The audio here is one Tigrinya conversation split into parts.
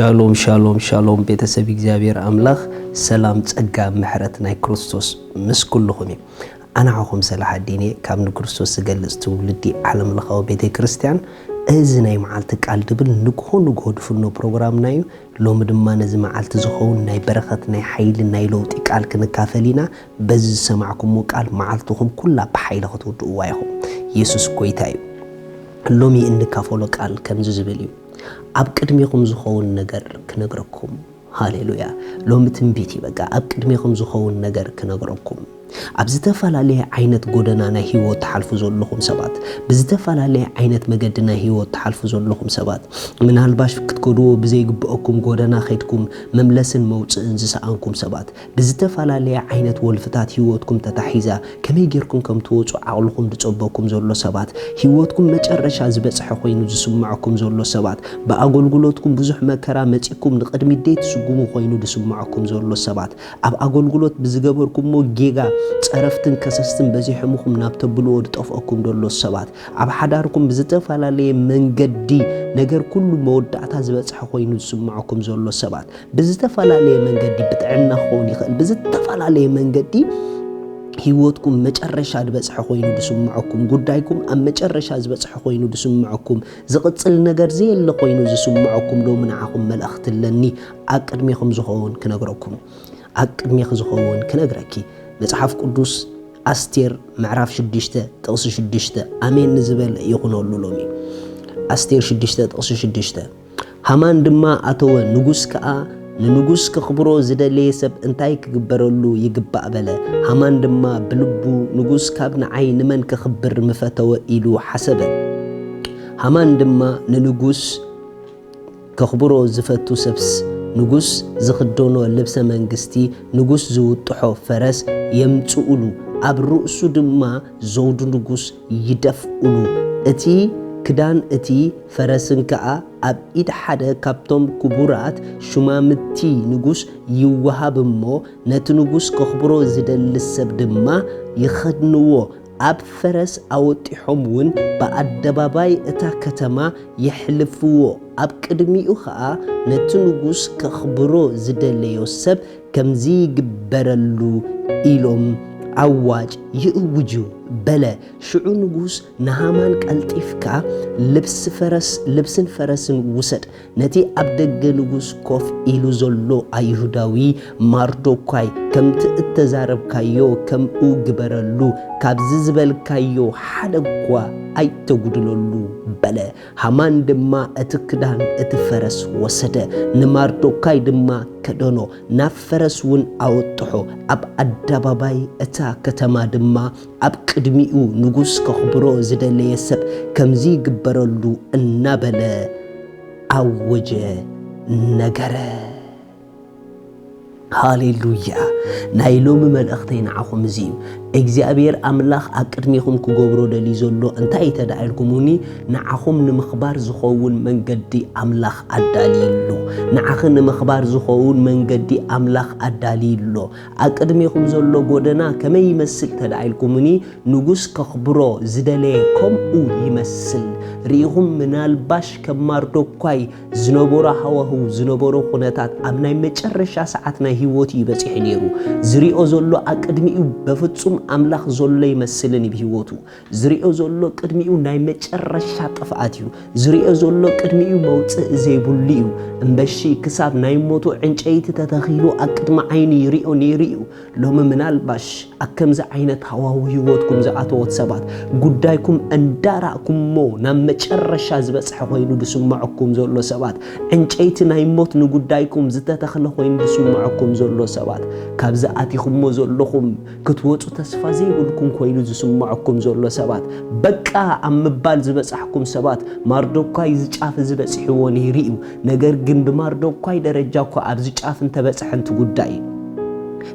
ሻሎም ሻሎም ሻሎም፣ ቤተሰብ እግዚኣብሔር ኣምላኽ፣ ሰላም፣ ጸጋ፣ ምሕረት ናይ ክርስቶስ ምስ ኩልኹም እዩ። ኣነ ዓኹም ሰላሓዲን እየ፣ ካብ ንክርስቶስ ዝገልጽ ትውልዲ ዓለም ለኻዊ ቤተ ክርስቲያን። እዚ ናይ መዓልቲ ቃል ድብል ንግሆ ንግሆ ድፍኖ ፕሮግራምና እዩ። ሎሚ ድማ ነዚ መዓልቲ ዝኸውን ናይ በረኸት፣ ናይ ሓይሊ፣ ናይ ለውጢ ቃል ክንካፈል ኢና። በዚ ዝሰማዕኩምዎ ቃል መዓልትኹም ኩላ ብሓይሊ ክትውድእዋ ኢኹም። የሱስ ጎይታ እዩ። ሎሚ እንካፈሎ ቃል ከምዚ ዝብል እዩ። ኣብ ቅድሜኹም ዝኸውን ነገር ክነግረኩም። ሃሌሉያ። ሎሚ ትንቢት እዩ። በቃ ኣብ ቅድሜኹም ዝኸውን ነገር ክነግረኩም። ኣብ ዝተፈላለየ ዓይነት ጎደና ናይ ህይወት ትሓልፉ ዘለኹም ሰባት፣ ብዝተፈላለየ ዓይነት መገዲ ናይ ህይወት ትሓልፉ ዘለኹም ሰባት፣ ምናልባሽ ክትከድዎ ብዘይግብአኩም ጎደና ከይድኩም መምለስን መውፅእን ዝሰኣንኩም ሰባት፣ ብዝተፈላለየ ዓይነት ወልፍታት ህይወትኩም ተታሒዛ ከመይ ጌርኩም ከም ትወፁ ዓቕልኹም ዝፀበኩም ዘሎ ሰባት፣ ህይወትኩም መጨረሻ ዝበፅሐ ኮይኑ ዝስምዐኩም ዘሎ ሰባት፣ ብኣገልግሎትኩም ብዙሕ መከራ መፂኩም ንቕድሚት ደይ ትስጉሙ ኮይኑ ዝስምዐኩም ዘሎ ሰባት፣ ኣብ ኣገልግሎት ብዝገበርኩሞ ጌጋ ጸረፍትን ከሰስትን በዚሖምኹም ናብ ተብልዎ ዝጠፍኦኩም ዘሎ ሰባት፣ ኣብ ሓዳርኩም ብዝተፈላለየ መንገዲ ነገር ኩሉ መወዳእታ ዝበፅሐ ኮይኑ ዝስምዐኩም ዘሎ ሰባት፣ ብዝተፈላለየ መንገዲ ብጥዕና ክኸውን ይኽእል፣ ብዝተፈላለየ መንገዲ ህይወትኩም መጨረሻ ዝበፅሐ ኮይኑ ዝስምዐኩም፣ ጉዳይኩም ኣብ መጨረሻ ዝበፅሐ ኮይኑ ዝስምዐኩም፣ ዝቕፅል ነገር ዘየለ ኮይኑ ዝስምዐኩም ሎሚ ንዓኹም መልእኽቲ ኣለኒ። ኣብ ቅድሜኹም ዝኸውን ክነግረኩም፣ ኣብ ቅድሜኺ ዝኸውን ክነግረኪ። መጽሓፍ ቅዱስ ኣስቴር ምዕራፍ ሽዱሽተ ጥቕሲ ሽዱሽተ ኣሜን ንዝበለ ይኹነሉ ሎሚ። ኣስቴር ሽዱሽተ ጥቕሲ ሽዱሽተ። ሃማን ድማ ኣተወ፣ ንጉስ ከኣ ንንጉስ ከኽብሮ ዝደለየ ሰብ እንታይ ክግበረሉ ይግባእ በለ። ሃማን ድማ ብልቡ፣ ንጉስ ካብ ንዓይ ንመን ከኽብር ምፈተወ ኢሉ ሓሰበ። ሃማን ድማ ንንጉስ ከኽብሮ ዝፈቱ ሰብስ ንጉስ ዝኽደኖ ልብሰ መንግስቲ፣ ንጉስ ዝውጥሖ ፈረስ የምጽኡሉ፣ ኣብ ርእሱ ድማ ዘውዲ ንጉስ ይደፍኡሉ። እቲ ክዳን እቲ ፈረስን ከኣ ኣብ ኢድ ሓደ ካብቶም ክቡራት ሹማምቲ ንጉስ ይወሃብ እሞ፣ ነቲ ንጉስ ከኽብሮ ዝደሊ ሰብ ድማ ይኸድንዎ። ኣብ ፈረስ ኣወጢሖም እውን ብኣደባባይ እታ ከተማ የሕልፍዎ። ኣብ ቅድሚኡ ኸኣ ነቲ ንጉስ ከኽብሮ ዝደለዮ ሰብ ከምዚ ይግበረሉ ኢሎም ኣዋጅ ይእውጁ በለ። ሽዑ ንጉስ ንሃማን፣ ቀልጢፍካ ልብሲ ፈረስ፣ ልብስን ፈረስን ውሰድ፣ ነቲ ኣብ ደገ ንጉስ ኮፍ ኢሉ ዘሎ ኣይሁዳዊ ማርዶኳይ ከምቲ እተዛረብካዮ ከምኡ ግበረሉ፣ ካብዚ ዝበልካዮ ሓደ እኳ ኣይተጉድለሉ በለ። ሃማን ድማ እቲ ክዳን እቲ ፈረስ ወሰደ፣ ንማርዶካይ ድማ ከደኖ፣ ናብ ፈረስ እውን ኣወጥሖ። ኣብ ኣደባባይ እታ ከተማ ድማ ኣብ ቅድሚኡ ንጉስ ከኽብሮ ዝደለየ ሰብ ከምዚ ይግበረሉ እናበለ ኣወጀ፣ ነገረ። ሃሌሉያ! ናይ ሎሚ መልእኽተይ ንዓኹም እዚ እዩ። እግዚኣብሔር ኣምላኽ ኣብ ቅድሜኹም ክገብሮ ደልዩ ዘሎ እንታይ እዩ ተዳዒልኩምኒ? ንዓኹም ንምኽባር ዝኸውን መንገዲ ኣምላኽ ኣዳልዩ ኣሎ። ንዓኺ ንምኽባር ዝኸውን መንገዲ ኣምላኽ ኣዳልዩ ኣሎ። ኣብ ቅድሜኹም ዘሎ ጎደና ከመይ ይመስል ተዳዒልኩምኒ? ንጉስ ከኽብሮ ዝደለየ ከምኡ ይመስል። ርኢኹም ምናልባሽ ከም ማርዶኳይ ዝነበሮ ሃዋህው፣ ዝነበሮ ኩነታት ኣብ ናይ መጨረሻ ሰዓት ናይ ህይወቱ እዩ በጺሑ ነይሩ። ዝሪኦ ዘሎ ኣብ ቅድሚኡ በፍጹም ኣምላኽ ዘሎ ይመስልን እዩ ብህይወቱ። ዝሪኦ ዘሎ ቅድሚኡ ናይ መጨረሻ ጥፍኣት እዩ። ዝሪኦ ዘሎ ቅድሚኡ መውጽእ ዘይብሉ እዩ። እምበሺ ክሳብ ናይ ሞቱ ዕንጨይቲ ተተኺሉ ኣብ ቅድሚ ዓይኑ ይሪኦ ነይሩ እዩ። ሎሚ ምናልባሽ ኣብ ከምዚ ዓይነት ሃዋህው ህይወትኩም ዝኣተወት ሰባት፣ ጉዳይኩም እንዳራእኩሞ ናብ መጨረሻ ዝበጽሐ ኮይኑ ዝስምዐኩም ዘሎ ሰባት፣ ዕንጨይቲ ናይ ሞት ንጉዳይኩም ዝተተኽለ ኮይኑ ዝስምዐኩም ዘሎ ሰባት፣ ካብዚ ኣቲኹሞ ዘለኹም ክትወጹ ተስፋ ዘይብልኩም ኮይኑ ዝስምዐኩም ዘሎ ሰባት፣ በቃ ኣብ ምባል ዝበጻሕኩም ሰባት፣ ማርዶኳይ እዚ ጫፍ እዚ በጺሕዎ ነይሩ እዩ። ነገር ግን ብማርዶኳይ ደረጃ እኳ ኣብዚ ጫፍ እንተበጽሐ፣ እቲ ጉዳይ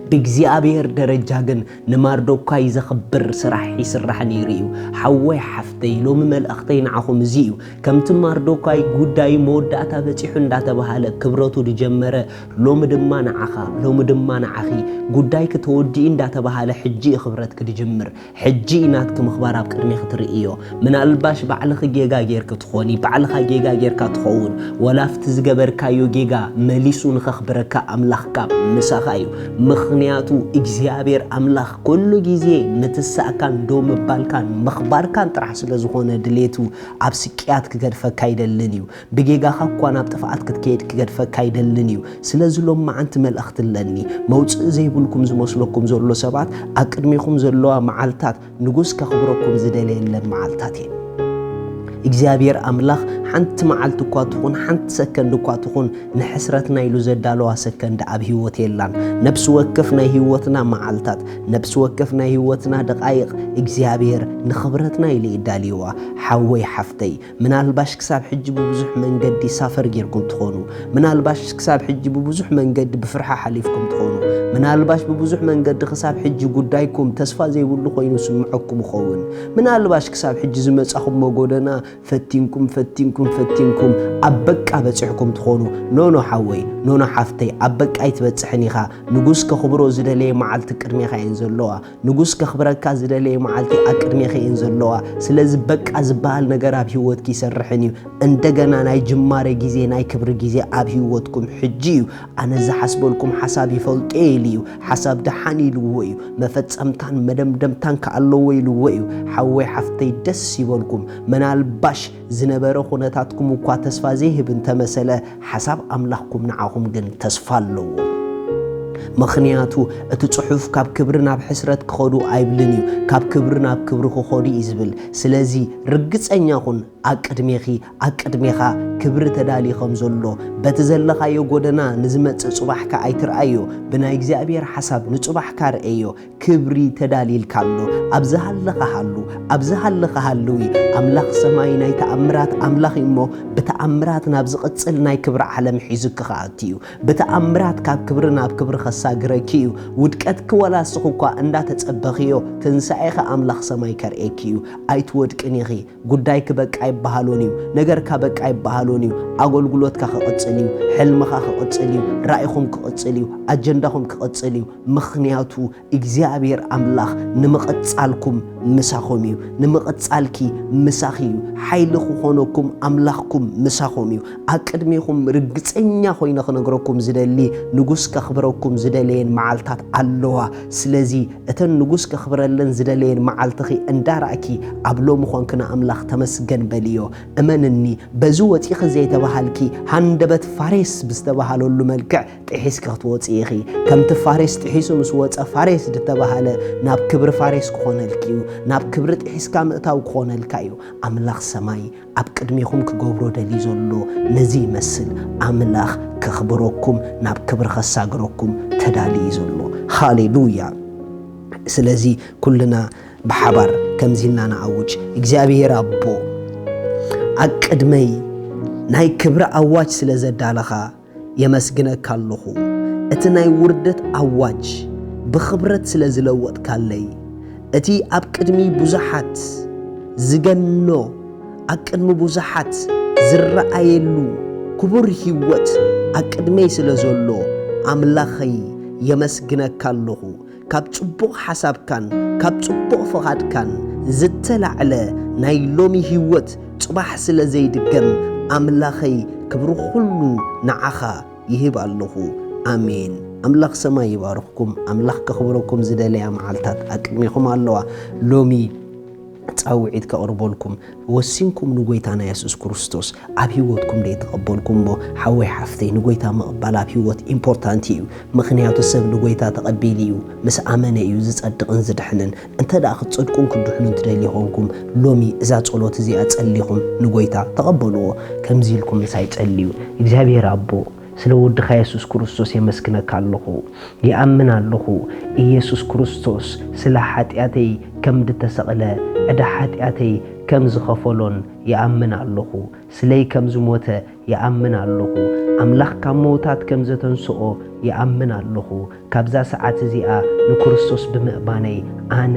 ብእግዚኣብሔር ደረጃ ግን ንማርዶካይ ዘኽብር ስራሕ ይስራሕ ነይሩ እዩ። ሓወይ ሓፍተይ፣ ሎሚ መልእኽተይ ንዓኹም እዚ እዩ። ከምቲ ማርዶካይ ጉዳዩ መወዳእታ በጺሑ እንዳተባሃለ ክብረቱ ዝጀመረ፣ ሎሚ ድማ ንዓኻ፣ ሎሚ ድማ ንዓኺ ጉዳይኪ ተወዲኡ እንዳተባሃለ ሕጂ እዩ ክብረትኪ ዝጅምር። ሕጂ እዩ ናትኪ ምኽባር ኣብ ቅድሜኺ ትርእዮ። ምናልባሽ ባዕልኺ ጌጋ ጌርኪ ትኾኒ፣ ባዕልኻ ጌጋ ጌርካ ትኸውን። ወላ ኣብቲ ዝገበርካዮ ጌጋ መሊሱ ንኸኽብረካ ኣምላኽካ ምሳኻ እዩ። ምኽንያቱ እግዚኣብሔር ኣምላኽ ኩሉ ግዜ ምትሳእካን ደው ምባልካን ምኽባርካን ጥራሕ ስለ ዝኾነ ድሌቱ፣ ኣብ ስቅያት ክገድፈካ ኣይደልን እዩ። ብጌጋኻ እኳ ናብ ጥፍኣት ክትከይድ ክገድፈካ ኣይደልን እዩ። ስለዚ ሎማዓንቲ መልእኽቲ ኣለኒ። መውጽኢ ዘይብልኩም ዝመስለኩም ዘሎ ሰባት፣ ኣብ ቅድሜኹም ዘለዋ መዓልታት ንጉስ ከኽብረኩም ዝደለየለን መዓልታት እየን። እግዚኣብሔር ኣምላኽ ሓንቲ መዓልቲ እኳ ትኹን፣ ሓንቲ ሰከንድ እኳ ትኹን፣ ንሕስረትና ኢሉ ዘዳለዋ ሰከንድ ኣብ ህይወት የላን። ነፍሲ ወከፍ ናይ ህይወትና መዓልታት፣ ነፍሲ ወከፍ ናይ ህይወትና ደቓይቕ እግዚኣብሔር ንኽብረትና ኢሉ እዩ ዳልይዋ። ሓወይ ሓፍተይ፣ ምናልባሽ ክሳብ ሕጂ ብብዙሕ መንገዲ ሳፈር ጌርኩም ትኾኑ። ምናልባሽ ክሳብ ሕጂ ብብዙሕ መንገዲ ብፍርሒ ሓሊፍኩም ትኾኑ። ምናልባሽ ብብዙሕ መንገዲ ክሳብ ሕጂ ጉዳይኩም ተስፋ ዘይብሉ ኮይኑ ስምዐኩም ይኸውን። ምናልባሽ ክሳብ ሕጂ ዝመጻኹሞ ጎደና ፈቲንኩም፣ ፈቲንኩም፣ ፈቲንኩም ኣብ በቃ በጺሕኩም ትኾኑ። ኖኖ ሓወይ፣ ኖኖ ሓፍተይ፣ ኣብ በቃ ኣይትበጽሕን ኢኻ። ንጉስ ከኽብሮ ዝደለየ መዓልቲ ቅድሜኻ እየን ዘለዋ። ንጉስ ከኽብረካ ዝደለየ መዓልቲ ኣብ ቅድሜኺ እየን ዘለዋ። ስለዚ በቃ ዝበሃል ነገር ኣብ ህይወትኪ ይሰርሕን እዩ። እንደገና ናይ ጅማሬ ግዜ፣ ናይ ክብሪ ግዜ ኣብ ህይወትኩም ሕጂ እዩ። ኣነ ዝሓስበልኩም ሓሳብ ይፈልጦ እየ ኢሉ እዩ። ሓሳብ ደሓን ኢልዎ እዩ። መፈጸምታን መደምደምታን ከኣለዎ ኢልዎ እዩ። ሓወይ ሓፍተይ ደስ ይበልኩም። ምናልባሽ ዝነበረ ኩነታትኩም እኳ ተስፋ ዘይህብ እንተመሰለ፣ ሓሳብ ኣምላኽኩም ንዓኹም ግን ተስፋ ኣለዎ። ምኽንያቱ እቲ ጽሑፍ ካብ ክብሪ ናብ ሕስረት ክኸዱ ኣይብልን እዩ፣ ካብ ክብሪ ናብ ክብሪ ክኸዱ እዩ ዝብል። ስለዚ ርግጸኛ ኩን፣ ኣብ ቅድሜኺ፣ ኣብ ቅድሜኻ ክብሪ ተዳልዩ ከም ዘሎ፣ በቲ ዘለኻዮ ጎደና ንዝመጽእ ጽባሕካ ኣይትርኣዮ፣ ብናይ እግዚኣብሔር ሓሳብ ንጽባሕካ ርኣዮ። ክብሪ ተዳልይልካ ኣሎ። ኣብ ዝሃለኻ ሃሉ፣ ኣብ ዝሃለኻ ሃልዊ። ኣምላኽ ሰማይ ናይ ተኣምራት ኣምላኽ እዩ እሞ፣ ብተኣምራት ናብ ዝቕጽል ናይ ክብሪ ዓለም ሒዙኪ ክኣቱ እዩ። ብተኣምራት ካብ ክብሪ ናብ ክብሪ ከሳግረኪ እዩ። ውድቀትኪ ወላ እስኺ እኳ እንዳተጸበኽዮ፣ ትንሳኤኺ ኣምላኽ ሰማይ ከርእየኪ እዩ። ኣይትወድቅን ኢኺ። ጉዳይኪ በቃ ኣይበሃሎን እዩ። ነገርካ በቃ ኣይበሃሎን እዩ። ኣገልግሎትካ ክቕጽል እዩ። ሕልምኻ ክቕጽል እዩ። ራእይኹም ክቕጽል እዩ። ኣጀንዳኹም ክቕጽል እዩ። ምኽንያቱ እግዚኣብሔር ኣምላኽ ንምቕጻልኩም ምሳኹም እዩ። ንምቕጻልኪ ምሳኺ እዩ። ሓይሊ ክኾነኩም ኣምላኽኩም ምሳኹም እዩ። ኣብ ቅድሜኹም ርግጸኛ ኮይነ ክነግረኩም ዝደሊ፣ ንጉስ ከኽብረኩም ዝደለየን መዓልታት ኣለዋ። ስለዚ እተን ንጉስ ከኽብረለን ዝደለየን መዓልትኺ እንዳራእኪ፣ ኣብ ሎሚ ኾንኪ ንኣምላኽ ተመስገን በልዮ። እመንኒ፣ በዚ ወጺኺ ዘይተባሃልኪ፣ ሃንደበት ፋሬስ ብዝተባሃለሉ መልክዕ ጥሒስኪ ክትወጺ ኢኺ። ከምቲ ፋሬስ ጥሒሱ ምስ ወጸ፣ ፋሬስ ዝተባሃለ ናብ ክብሪ ፋሬስ ክኾነልኪ እዩ። ናብ ክብሪ ጥሒስካ ምእታው ክኾነልካ እዩ። ኣምላኽ ሰማይ ኣብ ቅድሜኹም ክገብሮ ደልዩ ዘሎ ነዚ ይመስል። ኣምላኽ ከኽብረኩም፣ ናብ ክብሪ ከሳግረኩም ተዳልዩ እዩ ዘሎ። ሃሌሉያ! ስለዚ ኩልና ብሓባር ከምዚ ኢልና ንኣውጅ፣ እግዚኣብሔር ኣቦ፣ ኣብ ቅድመይ ናይ ክብሪ ኣዋጅ ስለ ዘዳለኻ የመስግነካ ኣለኹ። እቲ ናይ ውርደት ኣዋጅ ብኽብረት ስለ ዝለወጥካለይ፣ እቲ ኣብ ቅድሚ ብዙሓት ዝገኖ፣ ኣብ ቅድሚ ብዙሓት ዝረኣየሉ ክቡር ህይወት ኣብ ቅድመይ ስለ ዘሎ፣ ኣምላኸይ የመስግነካ ኣለኹ። ካብ ጽቡቕ ሓሳብካን ካብ ጽቡቕ ፍቓድካን ዝተላዕለ ናይ ሎሚ ህይወት ጽባሕ ስለ ዘይድገም፣ ኣምላኸይ ክብሪ ኩሉ ንዓኻ ይህብ ኣለኹ። ኣሜን። ኣምላኽ ሰማይ ይባርኽኩም። ኣምላኽ ከኽብረኩም ዝደለያ መዓልታት ኣብ ቅድሜኹም ኣለዋ። ሎሚ ጻውዒት ከቕርበልኩም ወሲንኩም ንጎይታና የሱስ ክርስቶስ ኣብ ህይወትኩም ደይተቐበልኩምዎ፣ ሓወይ ሓፍተይ፣ ንጎይታ ምቕባል ኣብ ህይወት ኢምፖርታንት እዩ። ምኽንያቱ ሰብ ንጎይታ ተቐቢሉ እዩ፣ ምስ ኣመነ እዩ ዝጸድቕን ዝድሕንን። እንተ ደኣ ክትጸድቁን ክትድሕኑን ትደልዩ ኾንኩም፣ ሎሚ እዛ ጸሎት እዚኣ ጸሊኹም ንጎይታ ተቐበልዎ። ከምዚ ኢልኩም ምሳይ ጸልዩ። እግዚኣብሔር ኣቦ፣ ስለ ወድኻ የሱስ ክርስቶስ የመስግነካ ኣለኹ። ይኣምን ኣለኹ፣ ኢየሱስ ክርስቶስ ስለ ሓጢኣተይ ከም ዝተሰቕለ፣ ዕዳ ሓጢኣተይ ከም ዝኸፈሎን ይኣምን ኣለኹ። ስለይ ከም ዝሞተ ይኣምን ኣለኹ። ኣምላኽ ካብ ምዉታት ከም ዘተንስኦ ይኣምን ኣለኹ። ካብዛ ሰዓት እዚኣ ንክርስቶስ ብምእማነይ ኣነ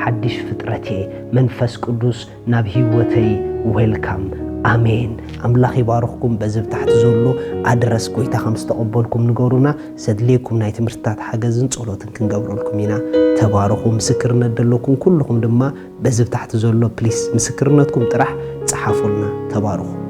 ሓድሽ ፍጥረት እየ። መንፈስ ቅዱስ ናብ ህይወተይ ዌልካም። ኣሜን። ኣምላኽ ይባርኽኩም። በዚ ብታሕቲ ዘሎ ኣድረስ ጎይታ ከም ዝተቐበልኩም ንገሩና። ዘድልየኩም ናይ ትምህርትታት ሓገዝን ጸሎትን ክንገብረልኩም ኢና። ተባረኹ። ምስክርነት ዘለኩም ኩልኹም ድማ በዚ ብታሕቲ ዘሎ ፕሊስ ምስክርነትኩም ጥራሕ ጸሓፉልና። ተባረኹ።